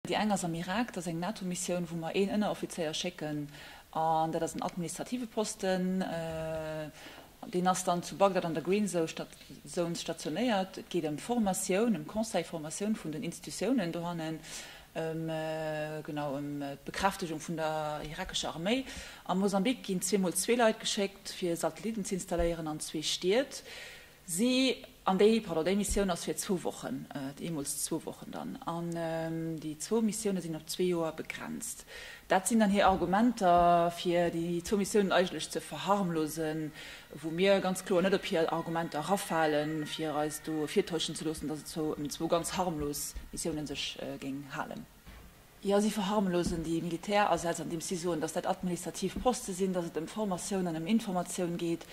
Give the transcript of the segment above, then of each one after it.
Déi eng ass am Irak, dat ass eng NATO-Missioun, wou mer een Ënneroffizéier schécken, an dat ass en administrative Posten. Deen ass dann zu Bagdad an der Green Zone stationéiert. Et geet ëm Formatioun, ëm Conseil, Formatioun vun den Institutiounen dohannen, ëm, genau, ëm d'Bekräftegung vun der irakescher Arméi. A Mosambik ginn zweemol zwee Leit geschéckt, fir Satellitten ze installéieren an zwee Stied. Si, an déi, pardon, déi Missioun ass fir zwou Wochen, deemools zwou Wochen dann, an déi zwou Missioune sinn op zwee Joer begrenzt. Dat sinn dann hir Argumenter, fir déi zwou Missiounen eigentlech ze verharmlosen, wou mir ganz kloer net op hir Argumenter erafalen, fir eis do virtäuschen ze loossen, datt et zwou ëm zwou ganz harmlos Missiounen sech géing halen. Jo, si verharmlosen déi Militärasätz, andeems si soen, datt dat administrativ Poste sinn, datt et ëm Formatioun an ëm Informatioun geet.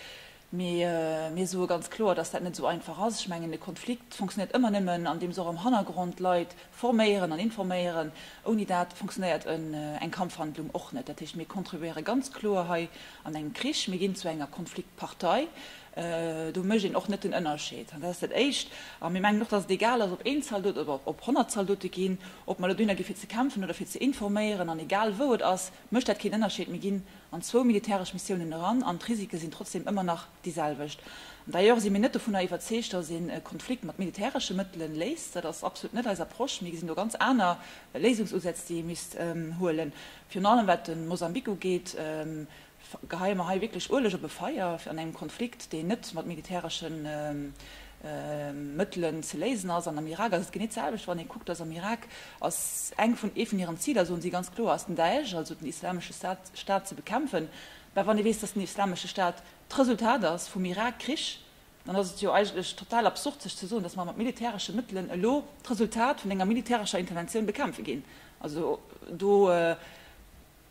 Mee mir soe ganz kloer, datt dat net esou einfach ass. Ech mengen, e Konflikt fonctionnéiert ëmmer nëmmen, andeems och am Hannergrond Leit forméieren an informéieren. Ouni dat fonctionnéiert eng Kampfhandlung och net. Dat heescht, mir contribuéiere ganz kloer hei an engem Krich. Mir ginn zu enger Konfliktpartei. Do mécht een och net den Ënnerscheed. An dat ass dat Éischt. A mir mengen och, datt et egal ass, ob een Zaldot oder ob 100 Zaldote ginn, ob mer elo dohinner gi fir ze kämpfen oder fir ze informéieren. An egal wou et ass, mécht dat keen Ënnerscheed. Mir ginn an zwou militäresch Missiounen eran an d'Risike sinn trotzdem ëmmer nach déi selwecht. An d'ailleurs si mir net dovunner iwwerzeegt, datt een e Konflikt mat militäresche Mëttele léist. Dat ass absolut net eis Approche. Mir gesinn do ganz aner Léisungsusätz, déi ee misst huelen. Virun allem wat de Mosambik ugeet, Geheie mer hei wierklech Ueleg op e Feier an engem Konflikt, deen net mat militäresche Mëttelen ze léisen ass? An am Irak ass et genee d'selwecht. Wann ee kuckt, dass am Irak ass eng vun, ee vun hiren Ziler, soen si ganz kloer, ass den Daesh, also den Islamesche Staat ze bekämpfen. Mä wann ee weess, dass den Islamesche Staat d'Resultat ass vum Irak-Krich, dann ass et jo eigentlech total absurd sech ze soen, dass mer mat militäresche Mëttelen elo d'Resultat vun enger militärescher Interventioun bekämpfe ginn. Also do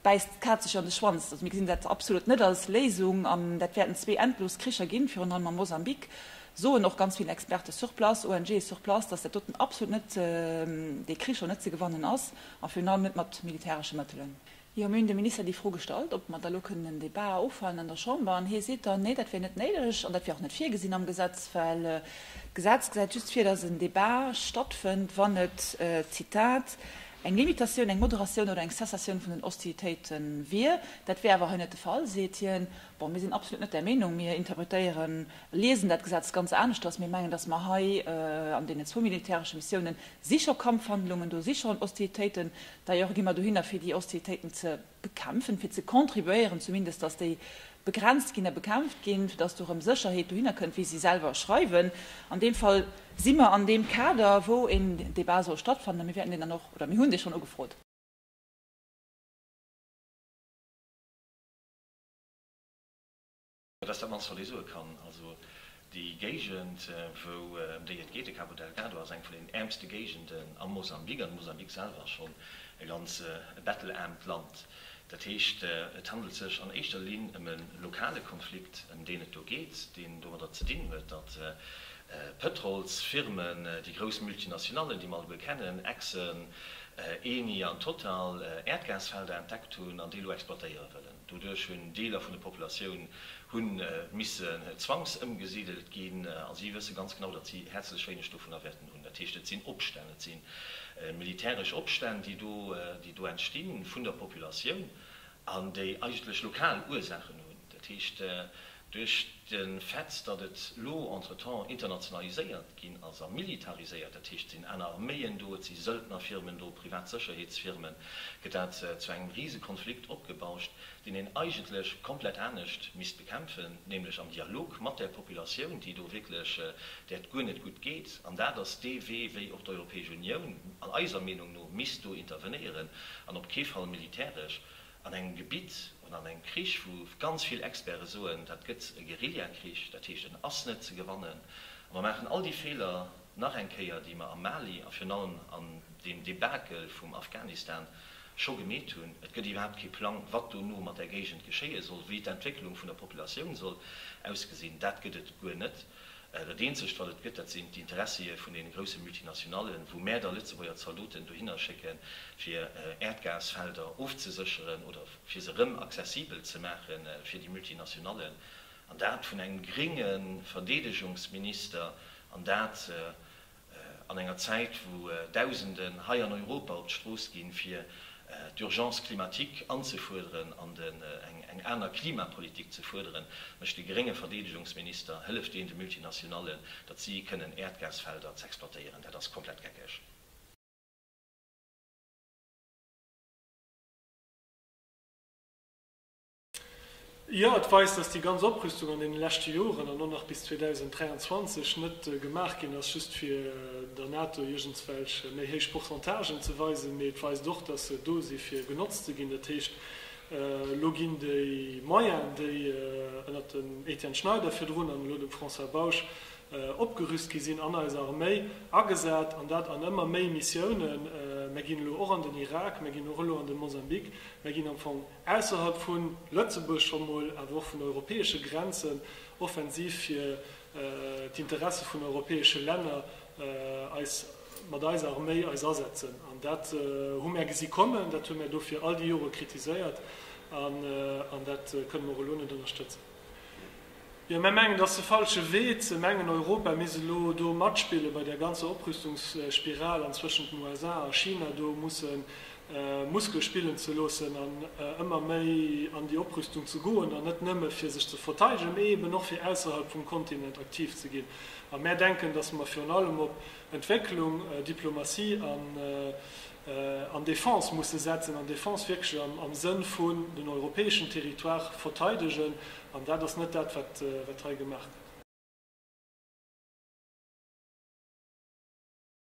bäisst d'Kaz sech an de Schwanz. Also mir gesinn dat absolut net als Léisung an dat wäerten zwee endlos Kricher ginn, virun allem am Mosambik, soen och ganz vill Experte sur place, ONGe sur place, datt dat doten absolut net, dee Krich och net ze gewannen ass a virun allem net mat militäresche Mëttelen. Jo, mir hunn dem Minister déi Fro gestallt, ob mer da lo kënnen en Débat ofhalen an der Chamber an hie seet dann, nee, dat wier net néideg an dat wier och net virgesinn am Gesetz, well d'Gesetz gesäit just vir, datt en Débat stattfënnt, wann et, Zitat, Eng Limitatioun, eng Moderatioun oder eng Cessatioun vun den Hostilitéite wier. Dat wär awer hei net de Fall, seet hien. Bon, mir sinn absolut net där Meenung. Mir interpretéieren, liesen dat Gesetz ganz aneschters. Mir mengen, datt mer hei an deenen zwou militäresche Missiounen si scho Kampfhandlungen do, si schonn Hostilitéiten. D'ailleurs gi mer dohinner, fir déi Hostilitéiten ze bekämpfen, fir ze contribuéieren zumindest, datt déi begrenzt ginn a bekämpft ginn, fir datt do erëm Sécherheet dohinner kënnt, wéi si selwer schreiwen. An deem Fall si mer an deem Kader, wou een Débat soll stattfannen, a mir wäerten deen dann och, oder mir hunn dee schonn ugefrot. Dat ass dat mannst, wat ee soe kann. Also déi Géigend, wou ëm déi et geet, de Cabo Delgado, ass eng vun den äermste Géigenden am Mosambik. An de Mosambik selwer ass schonn e ganz bettelaarmt Land. Dat heescht, et handelt sech an éischter Linn ëm e lokale Konflikt, ëm deen et do geet, deen domadder ze dinn huet, datt Pëtrolsfirmen, déi grouss Multinationallen, déi mer alleguer kennen, Exxon, Eni an Total, Äerdgasfelder entdeckt hunn an déi elo exploitéiere wëllen. Doduerch hunn Deeler vun der Populatioun hu missen zwangsëmgesidelt ginn a si wësse ganz genau, datt si häerzlech wéineg dovunner wäerten hunn. Dat heescht, et sinn Opstänn, et si militäresch Opstänn, déi do, déi do entstinn vun der Populatioun an déi eigentlech lokal Ursaachen hunn. Dat heescht, duerch de Fait, datt et elo entretemps internationaliséiert ginn ass a militariséiert, dat heescht, et sinn aner Arméien do, et si Söldnerfirmen do, privat Sécherheetsfirmen, gëtt dat zu engem Risekonflikt opgebauscht, deen een eigentlech komplett anescht misst bekämpfen, nämlech am Dialog mat där Populatioun, déi do wierklech, där et guer net gutt geet. An dat ass dee Wee, wéi och d'Europäesch Unioun, an eiser Meenung no, misst do intervenéieren, an op kee Fall militäresch. An engem Gebitt oder an engem Krich, wou ganz vill Experte soen, dat gëtt e Guerillakrich, dat heescht en ass net ze gewannen, a mer maachen all déi Feeler nach eng Kéier, déi mer am Mali a virun allem an deem Debakel vum Afghanistan scho gemeet hunn. Et gëtt iwwerhaapt kee Plang, wat dono mat där Géigend geschéie soll, wéi d'Entwécklung vun der Populatioun soll ausgesinn. Dat gëtt et guer net. Dat eenzegt, wat et gëtt, dat sinn d'Interessie vun deene grousse Multinationallen, wou mär da Lëtzebuerger Zaldoten dohinner schécken, fir Äerdgasfelder ofzesécheren oder fir se erëm accessibel ze maache fir déi Multinationallen. An dat vun engem grénge Verdeedegungsminister, an dat. An enger Zäit, wou Dausenden hei an Europa op d'Strooss ginn, fir d'Urgence climatique anzefuerderen an eng aner Klimapolitik ze fuerderen, mécht de grénge Verdeedegungsminister, hëlleft deen de Multinationallen, datt si kënnen Äerdgasfelder z'exploitéieren. Dat ass komplett geckeg. Jo, et weist, dass déi ganz Oprüstung an deene leschte Joren an och nach bis 2023 net gemaach ginn ass, just fir der NATO iergendswelch méi héich Pourcentagen ze weisen, mee et weist och, dass se do si fir genotzt ze ginn. Dat heescht, elo ginn déi Moyenen, déi ënnert dem Étienne Schneider virdrun an elo dem François Bausch opgerüst gi sinn, an eiser Arméi agesat, an dat an ëmmer méi Missiounen. Mär ginn elo och an den Irak, mär ginn och elo an de Mosambik, mär ginn am Fong ausserhalb vu Lëtzebuerg scho mol, awer och vun europäesche Grenzen, offensiv fir d'Interesse vun europäesche Länner eis mat eiser Arméi eis asetzen. An dat hu mär gesi kommen, dat hu mär dofir all déi Jore kritiséiert an dat kënne mer och elo net ënnerstëtzen. Jo, mär mengen, et ass de falsche Wee ze mengen, Europa misst elo do matspille bei där ganzer Oprüstungsspiral an zwëschent den USA a China do musse Muskele spillen ze loossen an ëmmer méi an déi Oprüstung ze goen an net nëmme fir sech ze verteidegen, mee eeben och fir ausserhalb vum Kontinent aktiv ze ginn. A mär denken, datt mer virun allem op Entwécklung, Diplomatie an an Defense musse setzen, an Defense wierklech am Sënn vun den europäeschen Territoire verteidegen. An dat ass net dat, wat hei gemaach gëtt.